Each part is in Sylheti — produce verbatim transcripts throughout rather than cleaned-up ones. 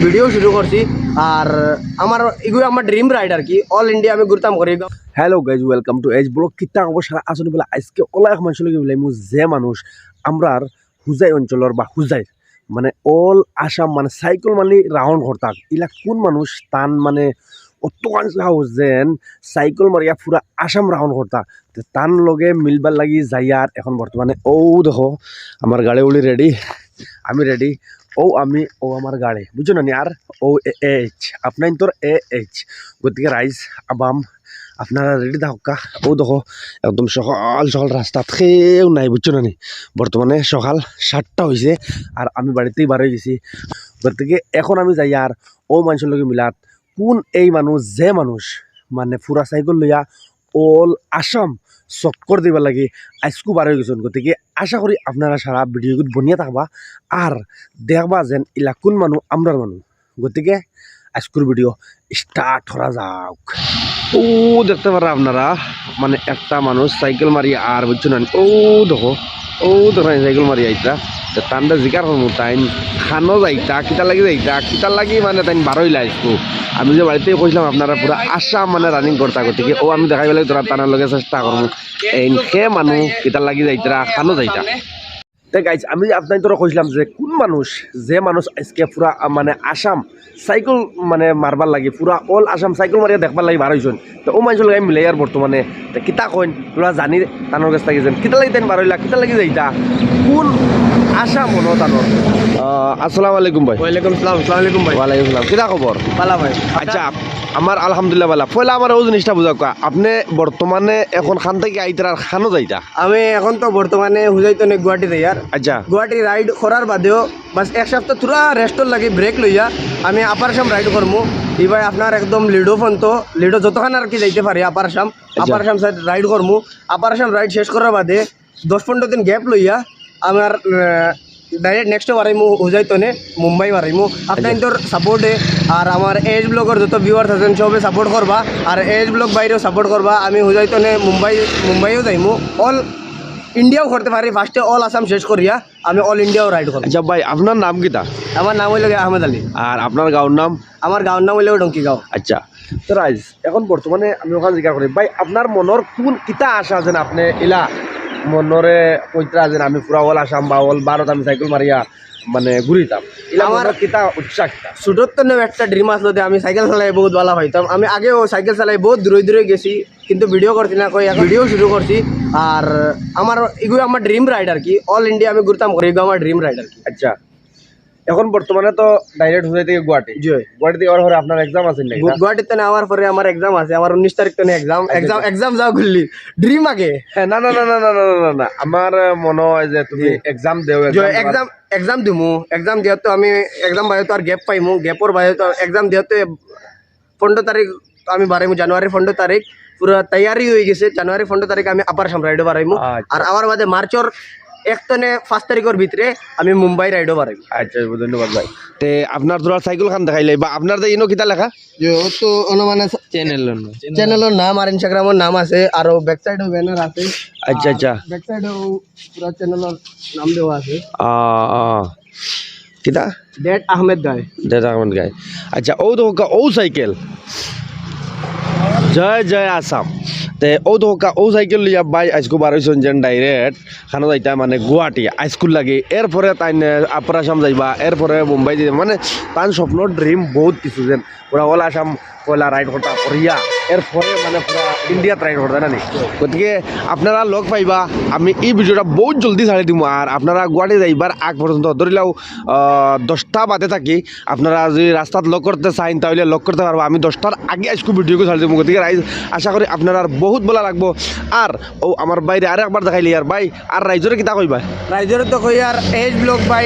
ভিডিও শুরু করছি। আর আমার এগুলো আমার ড্রিম রাইড আর কি, অল ইন্ডিয়া আমি ঘুরতাম করি। Hello guys, welcome to Edge Vlog। কিতা খবর সারা আছনি বলে? আজকে অলা এক মানুষর লগে মিলাইমু যে মানুষ আমরার হুজাই অঞ্চলর বা হুজাইর মানে অল আসাম মানে সাইকেল মারি রাউন্ড করতা। ইলা কোন মানুষ তান মানে অতখান সাহস যেন সাইকেল মারিয়া পুরা আসাম রাউন্ড করতা? তে তান লগে মিলবার লাগি যাইয়ার। এখন বর্তমানে অউ দেখো আমার গাড়ি উড়ি রেডি, আমি রেডি, অউ আমি, অউ আমার গাড়ি, বুঝছো না নি? আর অউ এ এইচ, আপনাইনতর এ এইচ। গতিকে রাইজ আবাম আপনারা রেডি থাকউক্কা। অউ দেখো একদম সকাল সকাল রাস্তাত কেউ নাই, বুঝছো না নি? বর্তমানে সকাল সাতটা অইছে আর আমি বাড়িতেই বার অই গেছি। গতিকে এখন আমি যাইয়ার অউ মানুষর লগে মিলাত, কোন এই মানুষ যে মানুষ মানে পুরা সাইকেল লইয়া অল আসাম চক্কর দিবার লাগি আইজকু বার অই গেছইন। গতিকে আশা করি আপনারা সারা ভিডিওগুত বনিয়া থাকবা আর দেখবা যেন ইলা কোন মানুষ আমরার মানুষ। গতিকে আইজকুর ভিডিও স্টার্ট করা যাউক। অউ দেখতে পাররা আপনারা মানে একটা মানুষ সাইকেল মারি আর বুঝছো না, অউ দেখো, অউ দেখো সাইকেল মারি আইতরা। তে তানরে জিকার করমু তাইন খানো যাইতা, কিতার লাগি যাইতা, কিতার লাগি মানে তাইন বার অইলা আইজকু। আমি যে বাড়িতেই কইছিলাম আপনারা পুরা আসাম মানে রানিং করতা, গতিকে অউ আমি দেখাইবার লাগি তোরা তানর লগে চেষ্টা করমু। এইন কে মানুষ কিতার লাগি যাইতরা, খানো যাইতা। তে গাইজ, আমি আপনাইনতরে কইছিলাম যে কোন মানুষ, যে মানুষ আইজকে পুরা আ, মানে আসাম সাইকেল মানে মারবার লাগি, পুরা অল আসাম সাইকেল মারিয়া দেখবার লাগি বার অইছইন। তে অউ মানুষর লগে আমি মিলাইয়ার বর্তমানে। তে কিতা কইন তোরা জানি তানর গেছ থাকি যেন কিতার লাগি তাইন বার অইলা, কিতার লাগি যাইতা, কোন আশা মনো তানর। আহ, আসসালামু আলাইকুম ভাই। ওয়ালাইকুম সালাম, আসসালামু আলাইকুম ভাই। ওয়ালাইকুম সালাম। কিতা খবর? ভালা ভাই। আচ্ছা, আমার আলহামদুলিল্লাহ ভালা। পয়লা আমার অউ জিনিসটা বুঝাউক্কা, আপনে বর্তমানে এখন খান থাকি আইতরা আর খানো যাইতা? আমি এখন তো বর্তমানে হুজাইতনে গুয়াহাটি যাইয়ার। আচ্ছা। গুয়াহাটি রাইড করার বাদেও বাস এক সপ্তাহ থুড়া রেস্টর লাগি ব্রেক লইয়া আমি আপার আসাম রাইড করমু। ইবায় আপনার একদম লিডো ফন্ত, লিডো যতখান আর কি যাইতে পারি আপার আসাম, আচ্ছা। আপার আসাম সাইড রাইড করমু। আপার আসাম রাইড শেষ করার বাদে দশ পনেরো দিন গ্যাপ লইয়া আমার, আহ, ডাইরেক্ট নেক্সট বারাইমু হুজাইতনে মুম্বাই বারাইমু। আপনাইনতর সাপোর্টে আর আমার এজ ব্লগর যত ভিউয়ার্স আছইন সবে সাপোর্ট করবা, আর এজ ব্লগ ভাইরেও সাপোর্ট করবা। আমি হুজাইতনে মুম্বাই, মুম্বাইও যাইমু, অল ইন্ডিয়াও করতে পারি, ফার্স্টে অল আসাম শেষ করিয়া আমি অল ইন্ডিয়াও রাইড করমু। আচ্ছা ভাই, আপনার নাম কিতা? আমার নাম অইলো গিয়া আহমেদ আলী। আর আপনার গাঁওর নাম? আমার গাঁওর নাম অইলো ডঙ্কি গাঁও। আচ্ছা, তো রাইজ, এখন বর্তমানে আমি অখান জিকার করি, ভাই, আপনার মনর কোন কিতা আশা যেন আপনে ইলা মনরে কইতরা যেন আমি পুরা অল আসাম বা অল ভারত আমি সাইকেল মারিয়া মানে ঘুরিতাম, ইলা আমার মনর কিতা উৎসাহ কিতা? ছোটর তনে একটা ড্রিম আছলো যে আমি সাইকেল চালাই বউত ভালা পাইতাম। আমি আগেও সাইকেল চালাই বউত দূরে দূরে গেছি, কিন্তু ভিডিও করছি না, কই এখন ভিডিও শুরু করছি। আর আমার এগুলো আমার ড্রিম রাইড আর কি, অল ইন্ডিয়া আমি ঘুরতাম করি, এগুলো আমার ড্রিম রাইড আর কি। আচ্ছা, এখন বর্তমানে তো ডাইরেক্ট হুজাই থাকি গুয়াহাটি। জি। গুয়াহাটি থাকি আওয়ার পরে আপনার এক্সাম আছে নি? গু-, গুয়াহাটিত তনে আওয়ার পরে আমার এক্সাম আছে, আমার উনিশ তারিখ তনে এক্সাম। আচ্ছা, এক্সাম, আচ্ছা। এক্সাম যাওয়া করলি, ড্রিম আগে। হ্যাঁ, না, না, না। আমার, আহ, মনো অয় যে তুমি জি। এক্সাম দেও, জি, এক্সাম দেওয়ার এক্সাম, এক্সাম দিমু। এক্সাম দিয়াত তো আমি, এক্সাম বাদে তো আর গ্যাপ পাইমু, গ্যাপর বাদে তো এক্সাম দিয়াত তো পনেরো তারিখ আমি বারাইমু, জানুয়ারির পনেরো তারিখ। পুরা তৈয়ারি অই গেছে, জানুয়ারি পনেরো তারিখ আমি আপার আসাম রাইডো বারাইমু। আচ্ছা। আর আওয়ার বাদে মার্চর এক তনে পাঁচ তারিখর ভিতরে আমি মুম্বাই রাইডো বারাইমু। আচ্ছা, ধন্যবাদ ভাই। তে আপনার তোরা সাইকেল খান দেখাইলে বা আপনার তো ইনো কিতা লেখা? যে ও তো অনো মানে চ্যানেলর নাম। চ্যানেলর নাম আর Instagram-র নাম আছে, আর ব্যাক সাইডেও ব্যানার আছে। আচ্ছা, আচ্ছা। ব্যাক সাইডেও পুরা চ্যানেলর নাম দেওয়া আছে। আ, আ। কিতা? ডেট আহমেদ গায়। ডেট আহমেদ গায়। আচ্ছা, অউ দেখউক্কা, অউ সাইকেল। জয় জয় আসাম। তে অউ দেখউক্কা, অউ সাইকেল লইয়া ভাই আইজকু বার অইছইন যেন ডাইরেক্ট খানো যাইতা মানে গুয়াহাটি আইজকুর লাগি। এরপরে তাইন, আহ, আপার আসাম যাইবা, এরপরে মুম্বাই যাইবা। মানে তান স্বপ্নর ড্রিম বউত কিছু যেন পুরা অল আসাম পয়লা রাইড করতা করিয়া, এরপরে মানে পুরা ইন্ডিয়াত রাইড করতা না নি? গতিকে আপনারা লগ পাইবা, আমি ই ভিডিওটা বউত জলদি ছাড়ি দিমু। আর আপনারা গুয়াহাটি যাইবার আগ পর্যন্ত ধরি লাও, আহ, দশটা বাদে থাকি, আপনারা যদি রাস্তাত লগ করতে চাইন তাইলে লগ করতে পারবা। আমি দশটার আগে আইজকু ভিডিওগু ছাড়ি দিমু। গতিকে রাইজ, আশা করি আপনারার বউত ভালা লাগবো। আর অউ আমার ভাইরে আরেকবার দেখাইলি আর ভাই, আর রাইজরে কিতা কইবা? রাইজরে তো কইয়ার এজ ব্লগ ভাই,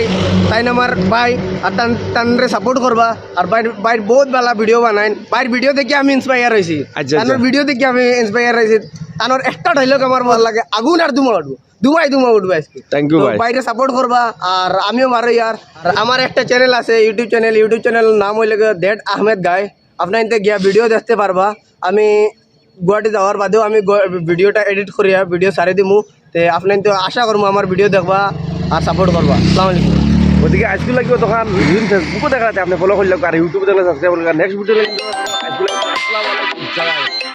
তাইন আমার ভাই, আর তান, তানরে সাপোর্ট করবা। আর ভাইর, ভাইর বউত ভালা ভিডিও বানাইন। ভাইর ভিডিও দেখি আমি ইন্সপায়ার অইছি। আচ্ছা, আচ্ছা। তানর ভিডিও দেখি আমি ইন্সপায়ার অইছি। তানর একটা ডায়লগ আমার ভালা লাগে, "আগুন আর ধুমা উঠবো, ধুমাই ধুমা উঠবো আইজকু।" Thank you তো ভাই। ভাইরে সাপোর্ট করবা, আর আমিও বারাইয়ার। আর আমার একটা চ্যানেল আছে, YouTube চ্যানেল, YouTube চ্যানেলর নাম অইলো গিয়া ডেট আহমেদ গায়। আপনাইনতে গিয়া ভিডিও দেখতে পারবা। আমি গুয়াহাটি যাওয়ার বাদেও আমি গো-, ভিডিওটা এডিট করিয়া ভিডিও ছাড়ি দিমু। তে আপনাইনতে আশা করমু আমার ভিডিও দেখবা আর সাপোর্ট করবা। আসসালামু আলাইকুম। গতিকে আইজকুর লাগি অতখান। Facebook-ও দেখরা তে আপনে follow করিলাউক্কা, আর YouTube-ও দেখরা subscribe করিলাউক্কা। Next video লাগি আইজকুর লাগি আসসালামু আলাইকুম।